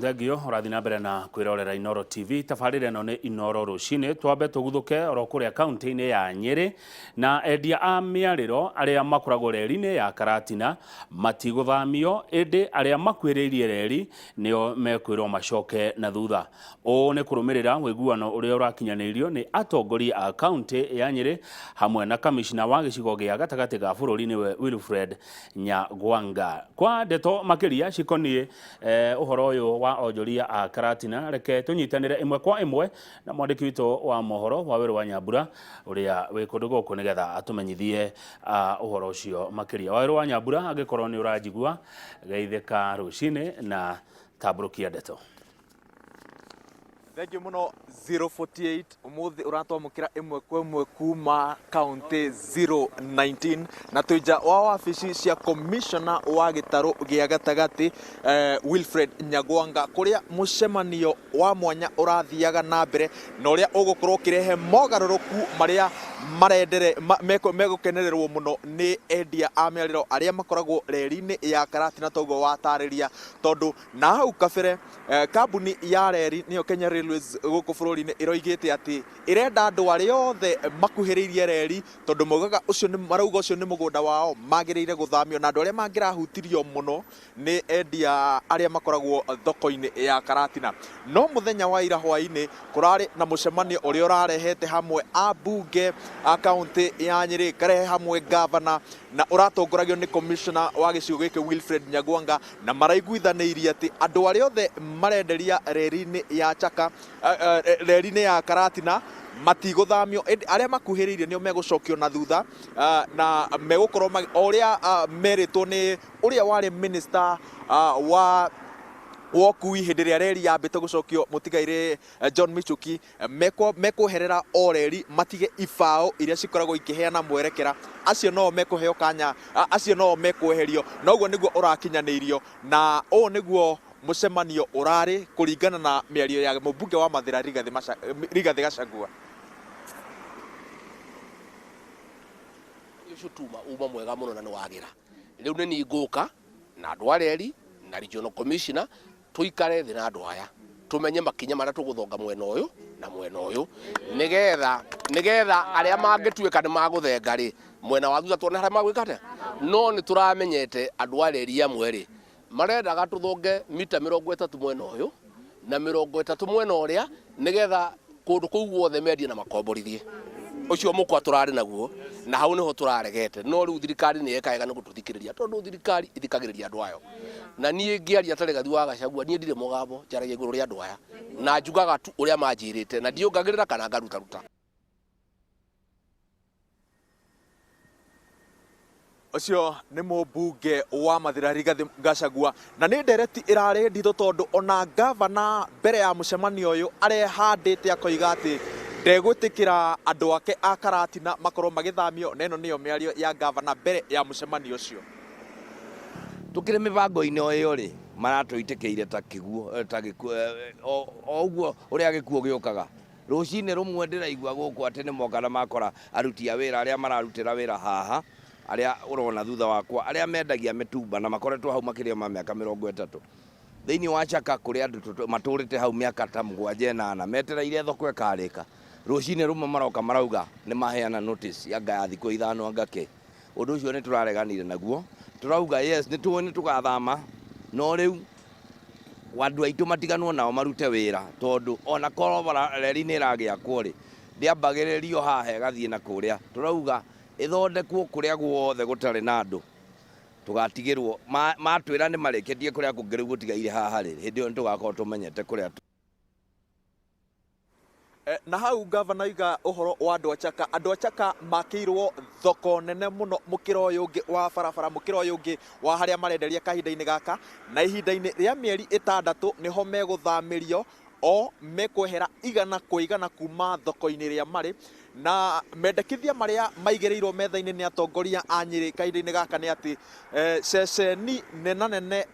Thengio ũrathiĩ na mbere na kwĩrorera Inooro TV. Tabarĩra ĩno nĩ Inooro Rũcinĩ. Twambe tũguthũke oro kũrĩa kaunti-inĩ ya Nyĩrĩ na endia a mĩarĩro arĩa makoragwo reri-inĩ ya Karatina matigũthamio, ĩndĩ arĩa makuhĩrĩirie reri nĩo mekwĩrwo macoke na thutha. Ũũ nĩ kũrũmĩrĩra ũiguano ũrĩa ũrakinyanĩirio nĩ atongoria a kaunti ya Nyĩrĩ hamwe na kamishna wa gĩcigo gĩa gatagatĩ ga bũrũri nĩwe Wilfred Nyagwanga. Kwa ndeto makĩria cikoniĩ ũhoro ũyũ wa onjoria a Karatina, reke tũnyitanĩre ĩmwe kwa ĩmwe na mwandĩki witũ wa mohoro Wawerũ wa Nyambura ũrĩa wĩ kũndũ gũkũ nĩgetha atũmenyithie ũhoro ũcio makĩria. Wawerũ wa Nyambura, angĩkorwo nĩ ũranjigua, geithĩka rũcinĩ na tambũrũkia ndeto. Thengiũ mũno 048 ũmũthĩ ũratwamũkĩra ĩmwe kwa ĩmwe kuma kaunti 019 na twĩ nja wa wabici cia commissioner wa gĩtarũ gĩa gatagatĩ Wilfred Nyagwanga kũrĩa mũcemanio wa mwanya ũrathiaga na mbere na ũrĩa ũgũkorwo ũkĩrehe mogarũrũku marĩa marendere megũkenererwo mũno nĩ endia a mĩarĩro arĩa makoragwo reri-inĩ ya Karatina toguo watarĩria tondũ na hau kabere kambuni ya reri nĩyo Kenya Railways gũkũ bũrũri-inĩ ĩroigĩte atĩ ĩrenda andũ arĩa othe makuhĩrĩirie reri tondũ maugaga ũcio nĩ marauga ũcio nĩ mũgũnda wao magĩrĩire gũthamio na andũ arĩa mangĩrahutirio mũno nĩ endia arĩa makoragwo thoko-inĩ ya Karatina. No mũthenya wa ira hwaĩ-inĩ kũrarĩ na mũcemanio ũrĩa ũrarehete hamwe ambunge a kaunti ya Nyĩrĩ, karehe hamwe ngavana na ũratongoragio nĩ commissioner wa gĩcigo gĩkĩ Wilfred Nyagwanga, na maraiguithanĩirie atĩ andũ arĩa othe marenderia reri-inĩ ya Chaka, reri-inĩ ya Karatina matigũthamio, ĩndĩ arĩa makuhĩrĩirie nĩo megũcokio na thutha na megũkorwo o ũrĩa merĩtwo nĩ ũrĩa warĩ minister wa ũkui hĩndĩ ĩrĩa reri yambĩte gũcokio mũtigairĩ John Michuki, mekweherera o reri matige ibaũ iria cikoragwo ikĩheana mwerekera, acio no mekũheo kanya, acio no mekweherio, na ũguo nĩguo ũrakinyanĩirio, na ũũ nĩguo mũcemanio ũrarĩ kũringana na mĩario ya mũmbunge wa Mathĩra Rigathĩ Gachagua. Ũcio tuma uma mwega mũno na nĩ wagĩra. Rĩu nĩ niĩ ngũka na andũ a reri na regional commissioner tũikare thĩ na andũ aya tũmenye makinya marĩa tũgũthonga mwena ũyũ na mwena ũyũ nĩgetha nĩgetha arĩa mangĩtuĩka nĩ magũthenga rĩ mwena wa thutha tuone harĩa magwĩka atĩa. No nĩ tũramenyete andũ a reri amwe rĩ marendaga tũthonge mita 30 mwena ũyũ na 30 mwena ũrĩa nĩgetha kũndũ kũu guothe mendie na makomborithie. Ũcio mũkwa tũrarĩ naguo na hau nĩho tũraregete, no rĩu thirikari nĩ yeka wega nĩ gũtũthikĩrĩria tondũ thirikari ĩthikagĩrĩria andũ ayo. Na niĩ ngĩaria ta Rigathi wa Gachagua, niĩ ndirĩ mũgambo, njaragia igũrũ rĩa andũ aya na njugaga tu ũrĩa manjĩrĩte na ndiongagĩrĩra kana ngarutaruta. Ũcio nĩ mũmbunge wa Mathĩra Rigathĩ Gachagua, na nĩ ndereti ĩrarĩ nditũ tondũ ona ngavana mbere ya mũcemanio ũyũ arehandĩte akoiga atĩ ndegwĩtĩkĩra andũ ake a Karatina makorwo magĩthamio, na ĩno nĩyo mĩario ya ngavana mbere ya mũcemanio ũcio. Tũkĩrĩ mĩbango-inĩ o ĩyo rĩ, maratũitĩkĩire ta kĩguo, ta gĩkuo, o ũguo ũrĩa gĩkuo gĩũkaga. Rũcinĩ rũmwe ndĩraigua gũkũ atĩ nĩ moka na makora aruti a wĩra arĩa mararutĩra wĩra haha, arĩa ũrona thutha wakwa, arĩa mendagia mĩtumba na makoretwo hau makĩria ma mĩaka 30. Thĩinĩ wa Chaka kũrĩ andũ matũrĩte hau mĩaka ta 7 8 metereire thoko ĩkarĩka. Rũcinĩ rũmwe maroka marauga nĩ maheana notice anga ya thikũ 5 anga kĩ. Ũndũ ũcio nĩ tũrareganire naguo, tũrauga yes nĩ tũĩ nĩ tũgathama, no rĩu andũ aitũ matiganwo nao marute wĩra, tondũ ona korwo reri nĩ ĩragĩakwo rĩ, ndĩambagĩrĩrio haha ĩgathiĩ na kũrĩa. Tũrauga ĩthondekwo kũrĩa guothe gũtarĩ na andũ, tũgatigĩrwo matwĩra nĩ marĩkĩtie kũrĩa kũngĩ rĩu gũtigaire haha rĩ, hĩndĩ ĩyo nĩ tũgakorwo tũmenyete kũrĩa. Na hau ngavana oiga ũhoro wa andũ a Chaka, andũ a Chaka makĩirwo thoko nene mũno mũkĩra ũyũ ũngĩ wa barabara, mũkĩra ũyũ ũngĩ wa harĩa marenderia kahinda-inĩ gaka, na ihinda-inĩ rĩa mĩeri 6 nĩho megũthamĩrio o mekwehera igana kwa igana kuma thoko-inĩ ĩrĩa marĩ, Na mendekithia marĩa maigĩrĩirwo metha-inĩ nĩ atongoria a Nyĩrĩ kahinda-inĩ gaka nĩ atĩ ceceni nenanene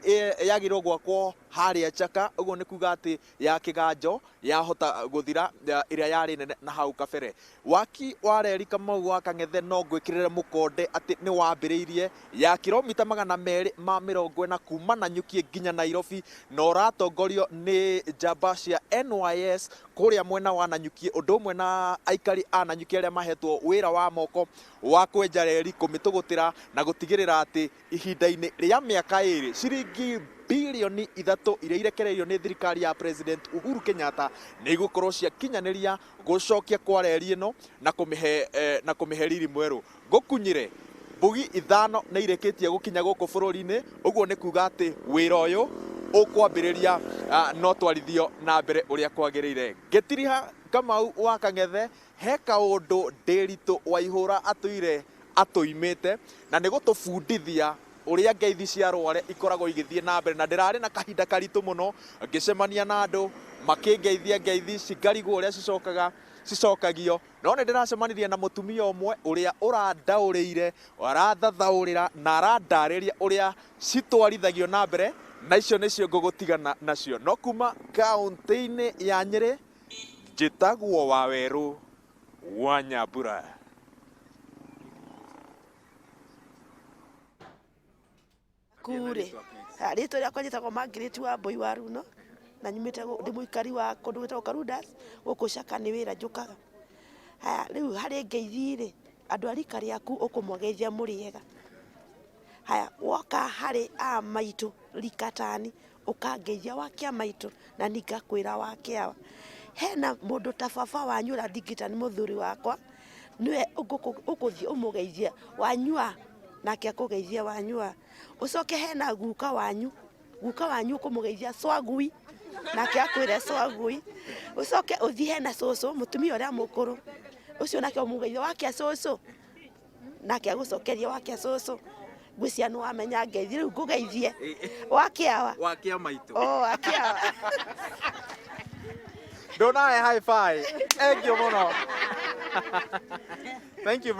yagĩrĩirwo gwakwo harĩa Chaka, ũguo nĩ kuga atĩ ya Kĩganjo yahota gũthira ĩrĩa yarĩ nene na hau kabere. Waki wa reri Kamau wa Kang'ethe no ngwĩkĩrĩre mũkonde atĩ nĩ wambĩrĩirie ya kiromita 240 kuma Nanyuki nginya Nairobi, na ũratongorio nĩ njamba cia NYS kũrĩa mwena wa Nanyuki, ũndũ ũmwe na aikari a Nanyuki arĩa mahetwo wĩra wa moko wa kwenja reri, kũmĩtũgũtĩra na gũtigĩrĩra atĩ ihinda-inĩ rĩa mĩaka 2 ciringi bilioni 3 iria irekereirio nĩ thirikari ya President Uhuru Kenyatta nĩ igũkorwo ciakinyanĩria gũcokia kwa reri ĩno na kũmĩhe na kũmĩhe riri mwerũ. Ngũkunyire mbugi 5 nĩ irĩkĩtie gũkinya gũkũ bũrũri-inĩ, ũguo nĩ kuga atĩ wĩra ũyũ ũkwambĩrĩria no twarithio na mbere ũrĩa kwagĩrĩire. Ngĩtiriha Kamau wa Kang'ethe, he kaũndũ Ndĩritũ Waihũra atũire atũimĩte, na nĩ gũtũbundithia ũrĩa ngeithi cia Rware ikoragwo igĩthiĩ na mbere, na ndĩrarĩ na kahinda karitũ mũno ngĩcemania na andũ makĩngeithia ngeithi ici ngarigwo ũrĩa cicokaga cicokagio, no nĩ ndĩracemanirie na mũtumia ũmwe ũrĩa ũrandaũrĩire, arathathaũrĩra na arandarĩria ũrĩa citwarithagio na mbere, na icio nĩcio ngũgũtigana nacio. No kuma kaũntĩ-inĩ ya Nyĩrĩ, njĩtagwo Wawerũ wa Nyambura. Kure rĩtwa rĩakwa njĩtagwo Margaret wa Mbui wa Runo, na nyumĩte ndĩ mũikari wa kũndũ gwĩtagwo Karundas gũkũ Caka nĩ wĩra njũkaga. Haya rĩu harĩ ngeithi rĩ, andũ a rika rĩaku ũkũmageithia mũrĩega. Haya woka harĩ a maitũ rika tani ũkangeithia wa kĩa maitũ na niĩ ngakwĩra wa kĩawa. Hena mũndũ ta baba wanyu ũrĩa ndingĩta nĩ mũthuri wakwa, nĩwe ũgũthiĩ ũmũgeithie wanyua, nake akũgeithie wanyua. Ũcoke hena guka wanyu, guka wanyu ũkũmũgeithia swagui, nake akwĩre swagui. Ũcoke ũthiĩ hena cũcũ, mũtumia ũrĩa mũkũrũ, ũcio nake ũmũgeithie wakia cũcũ, nake agũcokerie wakia cũcũ. Ngwĩciria nĩ wamenya ngeithi, rĩu ngũgeithie wakiawa. Wakia maitũ. Oh, wakiawa. Ndonawe high five. Thank you mũno. Thank you.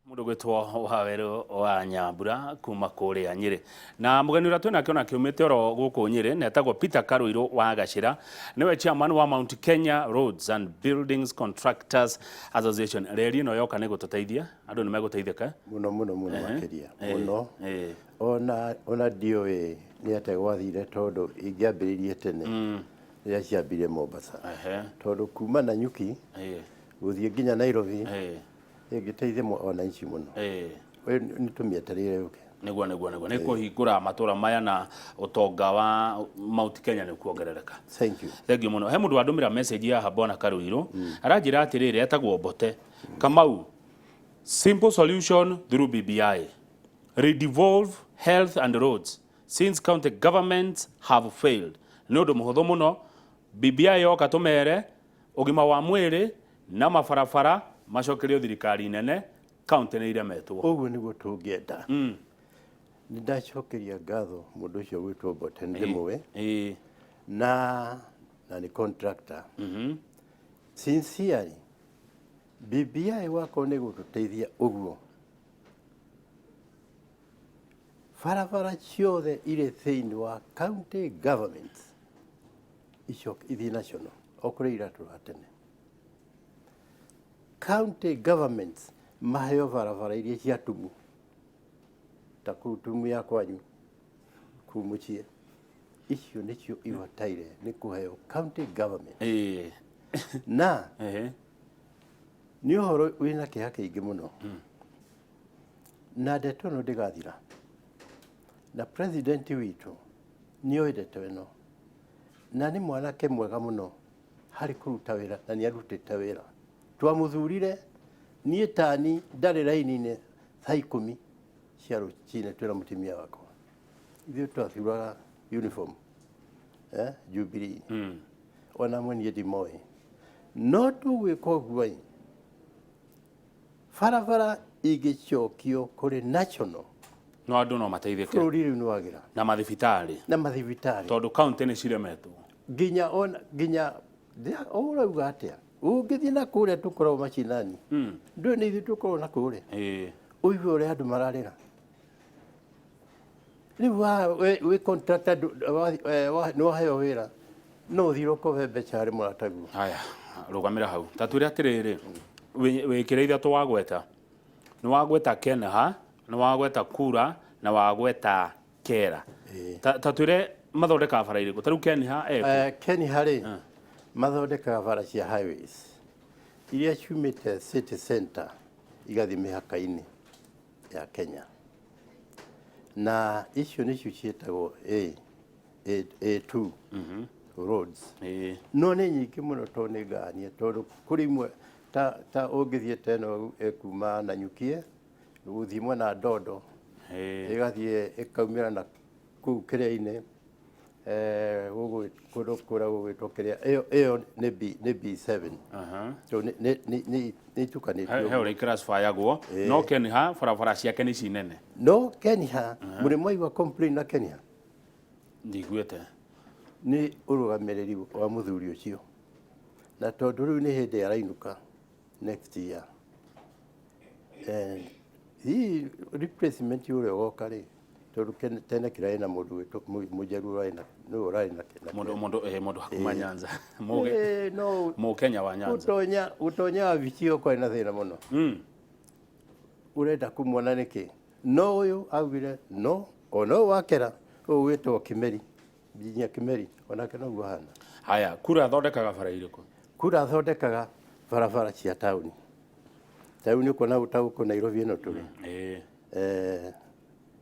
Mundu gwitwo Wawerũ wa Nyambura kuma kũrĩa Nyĩrĩ, na mũgeni ũrĩa twĩnake ona kĩumĩte oro gũkũ Nyĩrĩ na etagwo Peter Karuirũ wa Gacĩra, nĩwe chairman wa Mount Kenya Roads and Buildings Contractors Association. Reri ĩno yoka nĩ gũtũteithia, andũ nĩ megũteithĩka mũno mũno mũno makĩria mũno. Ona ndiũĩ nĩ atĩa gwathire, tondũ ingĩambĩrĩirie tene rĩrĩa ciambire Mombasa, tondũ kuma Nanyuki gũthiĩ nginya Nairobi ĩngĩteithia wananchi mũno. Nĩ tũmĩetereire yũke. Nĩguo nĩguo nĩguo nĩ kũhingũra matũra maya na ũtonga wa Mount Kenya nĩ kuongerereka. Thank you. Thank you mũno. He mũndũ wandũmĩra message haha bwana Karuirũ, aranjĩra atĩrĩrĩ, etagwo Mbote Kamau, simple solution through BBI, redevolve health and roads since county governments have failed. Nĩ ũndũ mũhũthũ mũno, BBI yoka tũmere ũgima wa mwĩrĩ na mabarabara macokerio thirikari nene, kaunti nĩ iremetwo. Ũguo nĩguo tũngĩenda. Nĩ ndacokeria ngatho mũndũ ũcio gwĩtwo Mbote, nĩ ndĩmũĩ na nĩ contractor. Sincerely, BBI wakorwo nĩ gũtũteithia ũguo, barabara ciothe irĩ thĩinĩ wa county governments icoke ithiĩ national, o kũrĩa iratũra tene. County governments maheo barabara iria cia tumu, ta kũu tumu ya kwanyu kũu mũciĩ, icio nĩcio ibataire nĩ kũheo county government. Na nĩ ũhoro wĩna kĩeha kĩingĩ mũno, na ndeto ĩno ndĩgathira, na president witũ nĩoĩ ndeto ĩno, na nĩ mwanake mwega mũno harĩ kũruta wĩra, na nĩ arutĩte wĩra. Twamũthurire niĩ tani ndarĩ raini-inĩ thaa 10 cia rũcinĩ twĩna mũtumia wakwa, ithuĩ twathuraga uniform Jubilee, ona amwe niĩ ndimoĩ, no tũgwĩka ũguo ĩ, barabara ingĩcokio kũrĩ national, no andũ no mateithĩke, bũrũri rĩu nĩ wagĩra, na mathibitarĩ, na mathibitarĩ, tondũ kaunti nĩ ciremetwo nginya ona nginya ũrauga atĩa. Ũngĩthiĩ na kũrĩa tũkoragwo macinani, ndũĩ nĩ ithuĩ tũkoragwo na kũrĩa, ũigue ũrĩa andũ mararĩra. Rĩu wĩ contractor, nĩ waheo wĩra, no ũthiĩ ũkobe mbeca harĩ mũrataguo. Haya, rũgamĩra hau. Ta twĩre atĩrĩrĩ, wĩkĩre ithatũ wagweta. Nĩ wagweta Kenha, nĩ wagweta Kura, na wagweta Kera. Ta twĩre mathondekaga bara irĩkũ? Ta rĩu Kenha ekũ? Kenha rĩ, mathondekaga bara cia highways iria ciumĩte city center igathiĩ mĩhaka-inĩ ya Kenya, na icio nĩcio ciĩtagwo A2 roads. No nĩ nyingĩ mũno tondũ nĩ nganie, tondũ kũrĩ imwe ta ũngĩthiĩ ta ĩno ĩkuma Nanyukie gũthiĩ mwena wa Ndondo, ĩgathiĩ ĩkaumĩra na kũu kĩrĩa-inĩ, gũgũ kũndũ kũrĩa gũgwĩtwo kĩrĩa, ĩyo nĩ B, nĩ B7. So nĩ itukanĩtio. He ũrĩa iclassifyagwo, no Kenha barabara ciake nĩ ici nene. No Kenha, mũrĩ mwaigua complain na Kenha? Ndiguĩte. Nĩ ũrũgamĩrĩri wa mũthuri ũcio, na tondũ rĩu nĩ hĩndĩ arainũka next year, hihi replacement ũrĩa ũgoka rĩ, tondũ tene kĩrarĩ na mũndũ wĩtwo mũjaruo ũrarĩ na nĩwe ũrarĩ na Mũndũ hakuma Nyanza. Mũgĩ. No Mũkenya wa Nyanza. Gũtonya wabici ĩyo kwarĩ na thĩna mũno. Ũrenda kũmuona nĩkĩ? No ũyũ augire no ona ũyũ wakera ũyũ wĩtagwo Kimeri, nginya Kimeri onake noguo ahana. Haya, Kura athondekaga bara irĩkũ? Kura athondekaga barabara cia taũni. Taũni ũkuona ta gũkũ Nairobi ĩno tũrĩ.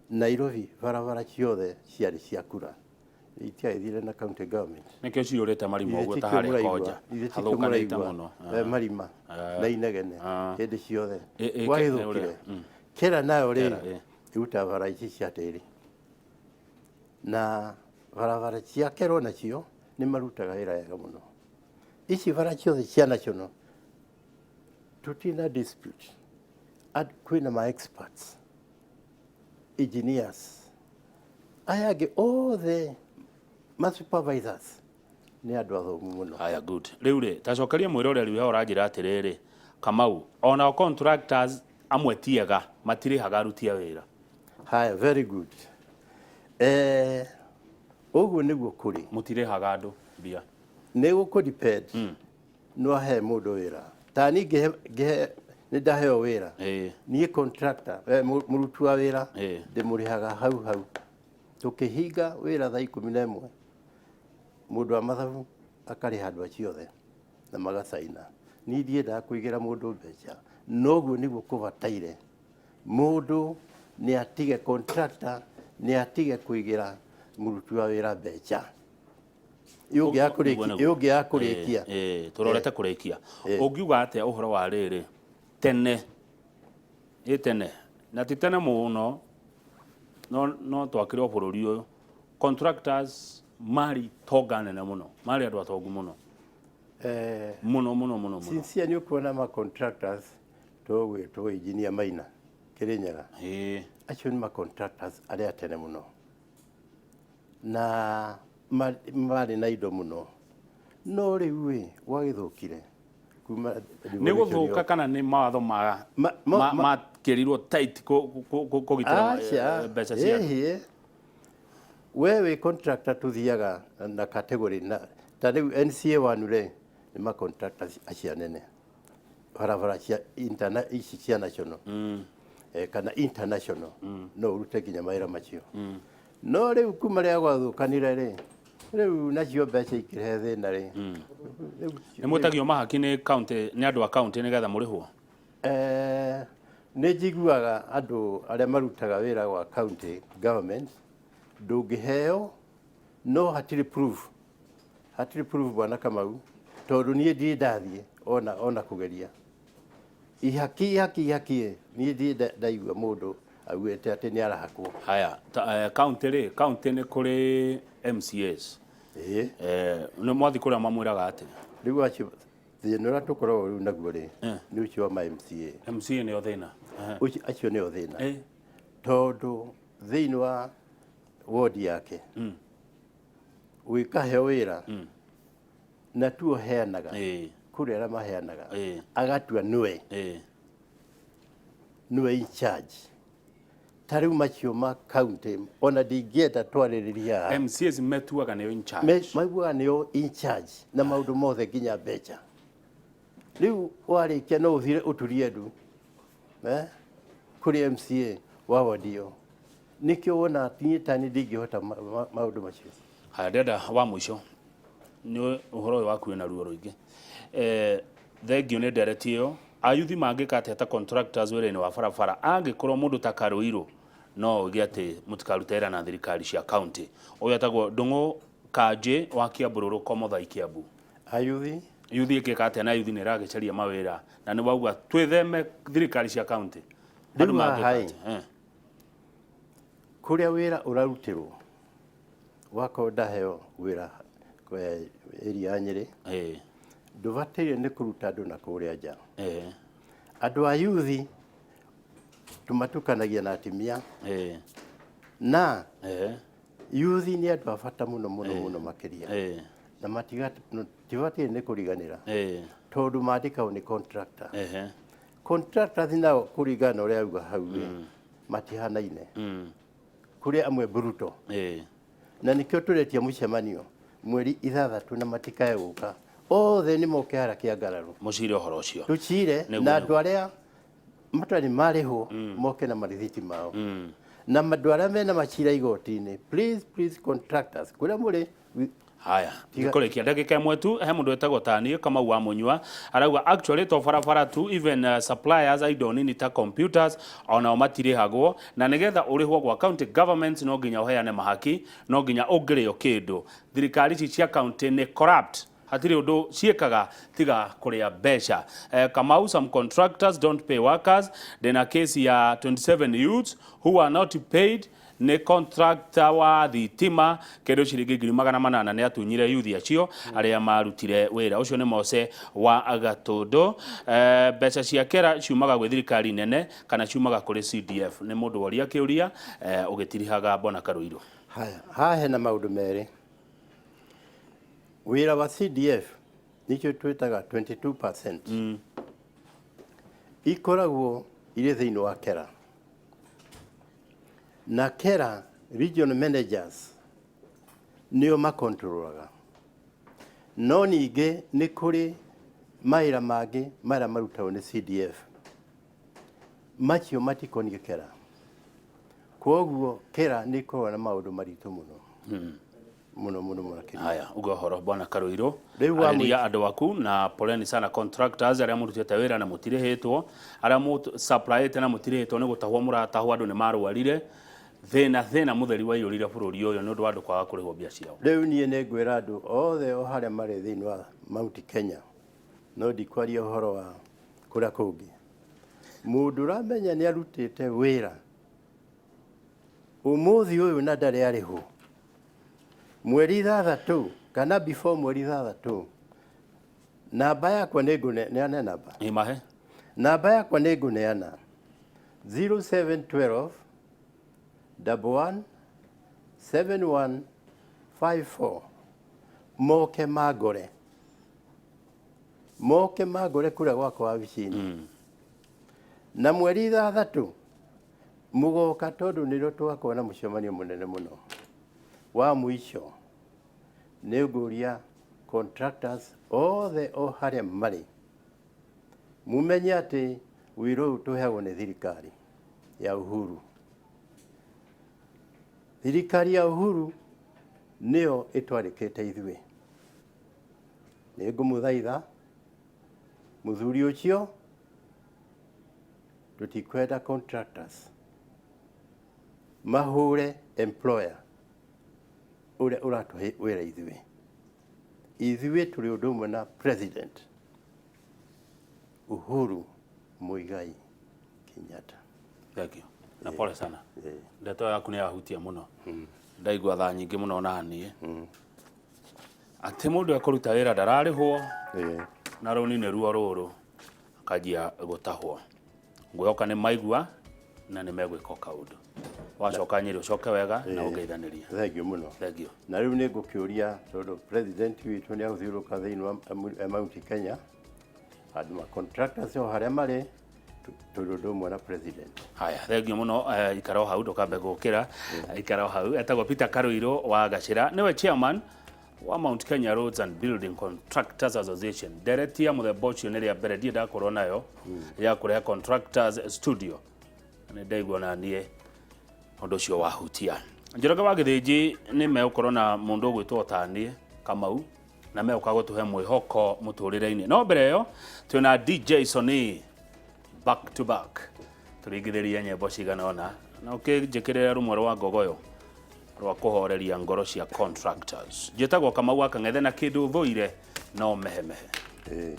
Nairobi barabara ciothe ciarĩ cia Kura, itiagĩthire na county government. Nĩkĩo ciyũrĩte marima ũguo ta harĩa Konja. Hathũkanĩte mũno. Marima na inegene hĩndĩ ciothe. Gwagĩthũkire. Kera nayo rĩ, ĩrutaga bara ici cia tĩri, na barabara cia Kera nacio nĩ marutaga wĩra wega mũno. Ici bara ciothe cia national tũtirĩ na dispute. Kwĩna ma experts, engineers, aya angĩ othe ma supervisors nĩ andũ athomu mũno. Haya, good. Rĩu rĩ, ta cokeria mwĩroreri ũrĩa ũranjĩra atĩrĩrĩ, Kamau, onao contractors amwe ti ega, matirĩhaga aruti a wĩra. Haya, very good. Ũguo nĩguo kũrĩ. Mũtirĩhaga andũ mbia. Nĩ gũkũ depend. No ahe mũndũ wĩra. Ta niĩ ngĩhe nĩ ndaheo wĩra. Niĩ contractor, mũruti wa wĩra, ndĩmũrĩhaga hau hau. Tũkĩhinga wĩra thaa 11, mũndũ wa mathabu akarĩha andũ acio othe na magacaina. Niĩ ndiendaga kũigĩra mũndũ mbeca. Noguo nĩguo kũbataire. Mũndũ nĩ atige, contractor nĩ atige kũigĩra mũruti wa wĩra mbeca. Ũngĩaga kũrĩkia. Tũrorete kũrĩkia. Ũngiuga atĩa ũhoro wa rĩrĩ tene, ĩ tene na ti tene mũno, no twakire bũrũri ũyũ, contractors marĩ tonga nene mũno, marĩ andũ atongu mũno mũno mũno mũno mũno. Sincere, nĩ ũkuona ma contractors tũgwĩtwo engineer Maina Kĩrĩnyaga. Acio nĩ ma contractors arĩa tene mũno na marĩ na indo mũno, no rĩu ĩ gwagĩthũkire kuma nĩ gũthũka kana nĩ mawatho makĩrirwo tight kũgitĩra mbeca cia andũ? We wĩ contractor, tũthiaga na category, na ta rĩu NCA 1 rĩ, nĩ ma contractors acio anene, barabara cia ici cia national kana international, no ũrute nginya mawĩra macio. No rĩu kuma rĩrĩa gwathũkanire rĩ, rĩu nacio mbeca ikĩrehe thĩna rĩ. Nĩ mwĩtagio mahaki nĩ county, nĩ andũ a county nĩgetha mũrĩhwo? Nĩ njiguaga andũ arĩa marutaga wĩra wa county government ndũngĩheo, no hatirĩ proof, hatirĩ proof, bwana Kamau, tondũ niĩ ndirĩ ndathiĩ ona kũgeria ihaki ihaki ihaki. Niĩ ndirĩ ndaigua mũndũ augĩte atĩ nĩ arahakwo. Haya, county rĩ, county nĩ kũrĩ MCAs. Nĩ mwathi kũrĩa mamwĩraga atĩa? Rĩu acio thĩna ũrĩa tũkoragwo rĩu naguo rĩ, nĩ ũcio wa ma MCA. MCA nĩo thĩna. Acio nĩo thĩna, tondũ thĩinĩ wa wodi yake wĩkaheo wĩra na tuo heanaga. kũrĩ arĩa maheanaga Ĩĩ. Agatua nĩwe nĩwe in charge. Ta rĩu macio ma county, ona ndingĩenda twarĩrĩria haha. MCAs metuaga nĩo in charge. Maiguaga nĩo in charge na maũndũ mothe, nginya mbeca. Rĩu warĩkia no ũthire ũturie ndu kũrĩ MCA wa ward ĩyo. Nĩkĩo wona niĩ tani ndingĩhota maũndũ macio. Haya, ndĩrenda wa mũico nĩ ũhoro ũyũ waku wĩna ruo rũingĩ. Thengio nĩ ndereti ĩyo. Ayuthi mangĩka atĩa ta contractors wĩra-inĩ wa barabara, angĩkorwo mũndũ ta Karũirũ no oige atĩ mũtikarute wĩra na thirikari cia county? Ũyũ etagwo Ndũng'ũ Kanjĩ wa Kiamburũrũ, Komothai, Kiambu. Ayuthi. Yuthi ĩngĩka atĩa na yuthi nĩ ĩragĩcaria mawĩra na nĩ wauga twĩtheme thirikari cia county? Rĩu Andũ mangĩka haha ĩ, atĩa? Kũrĩa wĩra ũrarutĩrwo, wakorwo ndaheo wĩra area ya Nyĩrĩ, ndũbataire nĩ kũruta andũ na kũrĩa nja. Andũ a yuthi tũmatukanagia na atimia na yuthi nĩ andũ a bata mũno mũno mũno makĩria na tibataire nĩ kũriganĩra tondũ mandĩkagwo nĩ contractor. Contractors nao, kũringana na ũrĩa auga hau rĩ, matihanaine. Kũrĩ amwe brutal na nĩkĩo tũretia mũcemanio mweri 6 na matikae gũka othe, nĩ moke hara Kĩangararũ. Mũcire ũhoro ũcio. Tũcire. Na andũ arĩa matarĩ marĩhwo moke na marithiti mao na andũ arĩa mena macira igoti-inĩ. Please, please, contractors kũrĩa mũrĩ Haya, ndikũrĩkia ndagĩka ĩmwe tu. He mũndũ wĩtagwo tani Kamau wa Mũnyua arauga actually to barabara tu, even suppliers a indo nini ta computers onao matirĩhagwo, na nĩgetha ũrĩhwo gwa county government no nginya ũheane mahaki, no nginya ũngĩrĩo kĩndũ. Thirikari ici cia county nĩ corrupt, hatirĩ ũndũ ciĩkaga tiga kũrĩa mbeca. Kamau, some contractors don't pay workers. Ndĩna case ya 27 youths who are not paid nĩ contractor wa thitima kĩndũ ciringi 800,000. Nĩ atunyire yuthi acio arĩa marutire wĩra ũcio. Nĩ Mose wa Gatũndũ. Mbeca cia kera ciumaga gwĩ thirikari nene kana ciumaga kũrĩ CDF? Nĩ mũndũ woria kĩũria ũgĩtirihaga Bwana Karũirũ. Haya, haha hena maũndũ merĩ. Wĩra wa CDF nĩkĩo twĩtaga 22% ikoragwo irĩ thĩinĩ wa kera, na kera region managers nĩo makontrolaga. No ningĩ nĩ kũrĩ mawĩra mangĩ marĩa marutagwo nĩ CDF, macio matikoniĩ kera. Kwoguo kera nĩ ĩkoragwo na maũndũ maritũ mũno mũno mũno mũno makĩria. Haya, uga ũhoro Bwana Karũirũ. Rĩu wa arĩria andũ aku na poleni sana contractors arĩa mũrutĩte wĩra na mũtirĩhĩtwo, arĩa mũsupplyĩte na mũtirĩhĩtwo, nĩ gũtahwo mũratahwo, andũ nĩ marwarire, thĩna thĩna mũtheri waiyũrire bũrũri ũyũ nĩ ũndũ wa andũ kwaga kũrĩhwo mbia ciao. Rĩu niĩ nĩ ngwĩra andũ othe o harĩa marĩ thĩinĩ wa Mount Kenya, no ndikwaria ũhoro wa kũrĩa kũngĩ. Mũndũ ũramenya nĩ arutĩte wĩra ũmũthĩ ũyũ na ndarĩ arĩhwo mweri 6 kana before mweri 6, namba yakwa nĩ ngũneane namba. Imahe. Namba yakwa nĩ ngũneana, 0712 11 7154. Moke mangore, moke mangore kũrĩa gwakwa wabici-inĩ. Na mweri 6 mũgoka, tondũ nĩrĩo tũgakorwo na mũcemanio mũnene mũno wa mũico. Nĩ ngũria contractors othe o harĩa marĩ mumenye atĩ wĩra ũyũ tũheagwo nĩ thirikari ya Uhuru. Thirikari ya Uhuru nĩyo ĩtwarĩkĩte ithuĩ. Nĩ ngũmũthaitha mũthuri ũcio, tũtikwenda contractors mahũre employer ũrĩa ũratũhe wĩra ithuĩ. Ithuĩ tũrĩ ũndũ ũmwe na President Uhuru Muigai Kenyatta. Thank you na pole sana. Ndeto yaku nĩ yahutia mũno, ndaigua thaa nyingĩ mũno naniĩ atĩ mũndũ ekũruta wĩra ndararĩhwo na rũni nĩ ruo rũrũ akanjia gũtahwo. Ngwĩhoka nĩ maigua na nĩ megwĩka o kaũndũ. Wacoka Nyĩrĩ ũcoke wega na ũngeithanĩria. Thank you mũno. Thank you. Na rĩu nĩ ngũkĩũria, tondũ president witũ nĩ agũthiũrũrũka thĩinĩ wa Mount Kenya. Andũ ma contractors o harĩa marĩ tũrĩ ũndũ ũmwe na president. Haya, thengio mũno. Ikara o hau, ndũkambe gũkĩra, ikara o hau. Etagwo Peter Karuirũ wa Gacĩra, nĩwe chairman wa Mount Kenya Roads and Building Contractors Association. Ndereti ya mũthemba ũcio nĩ rĩa mbere ndirĩ ndakorwo nayo ya kũrehe contractors studio. Nĩ ndaigua na niĩ ũndũ ũcio wahutia. Njoroge wa Gĩthĩnji nĩ megũkorwo na mũndũ ũgwĩtwo taniĩ Kamau na megũka gũtũhe mwĩhoko mũtũrĩre-inĩ. No mbere ĩyo twĩna DJ Sony back to back, tũringithĩrie nyĩmbo cigana ũna na ũkĩnjĩkĩrĩra rũmwe rwa ngogoyo rwa kũhoreria ngoro cia contractors. Njĩtagwo Kamau wa Kang'ethe na kĩndũ thũire no mehemehe. Ĩĩ.